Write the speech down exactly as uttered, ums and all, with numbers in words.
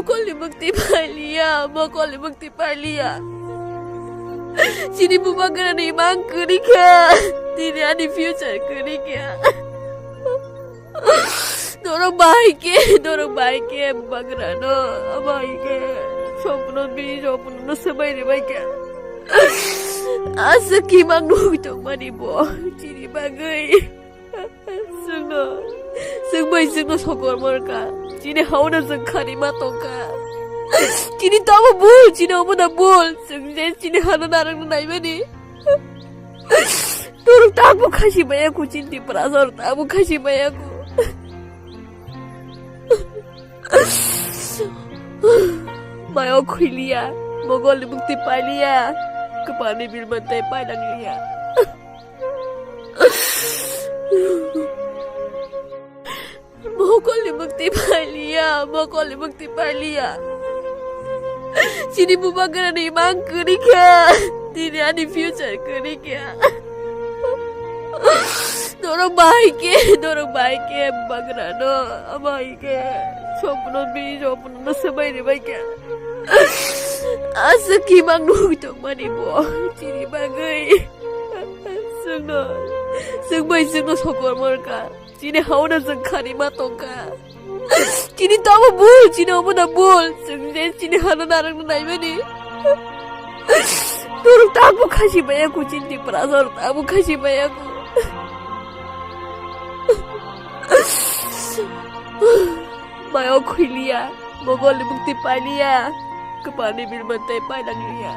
Mokolni mukti pailiya, mokolni mukti pailiya. Chini bubagrani mang kwrwi kha, tini ani future kwrwi kha. Norok bahai khe, norok bahai khe bubagrano, bahai khe sopno bi, sopno no swbai rwbai kha. Aswk kimang nugwi tongmani bo chini bagwi. Chwngno, chwng bai chwngno sokor morkha. Chini haono chwng kharima tongkha. Chini tamo bul, chini omono bul. Chwng je chini hano narwkno naimani. Norok tabuk khasi maya ku chini Tiprasa, norok tabuk khasi maya ku. Mayo khuiliya, mogolni mukti pailiya, kwpalni bilman tei painangliya. Mokolni mukti pailiya, mokolni mukti pailiya. Chini bubagrani mang kwrwi kha, tini ani future kwrwi kha. Norok bahai khe, norok bahai khe bubagrano, bahai khe sopno bi, sopno no swbai rwbai kha. Aswk kimang nugwi tongmani bo chini bagwi. Chwngno, chwng bai chwngno sokor morkha. Chini haono chwng kharima tongkha. Chini tamo bul, chini omono bul. Chwng je chini hano narwkno naimani. Norok tabuk khasi maya ku chini Tiprasa, norok tabuk khasi maya ku. Mayo khuiliya, mogolni mukti pailiya, kwpalni bilman tei painangliya.